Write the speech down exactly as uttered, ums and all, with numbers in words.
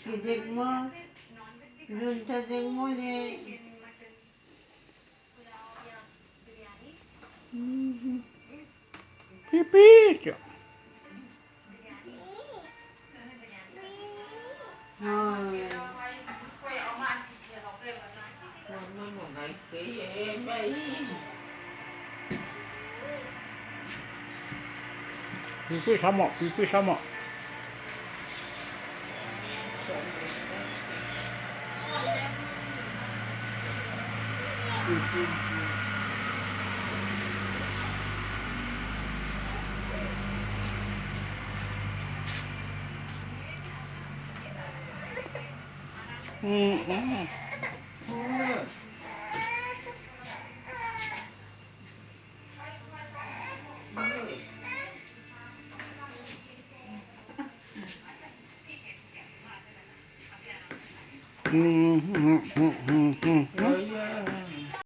Ki dek maw, lun ta dek maw le. Pipi. Pipi sama, pipi sama.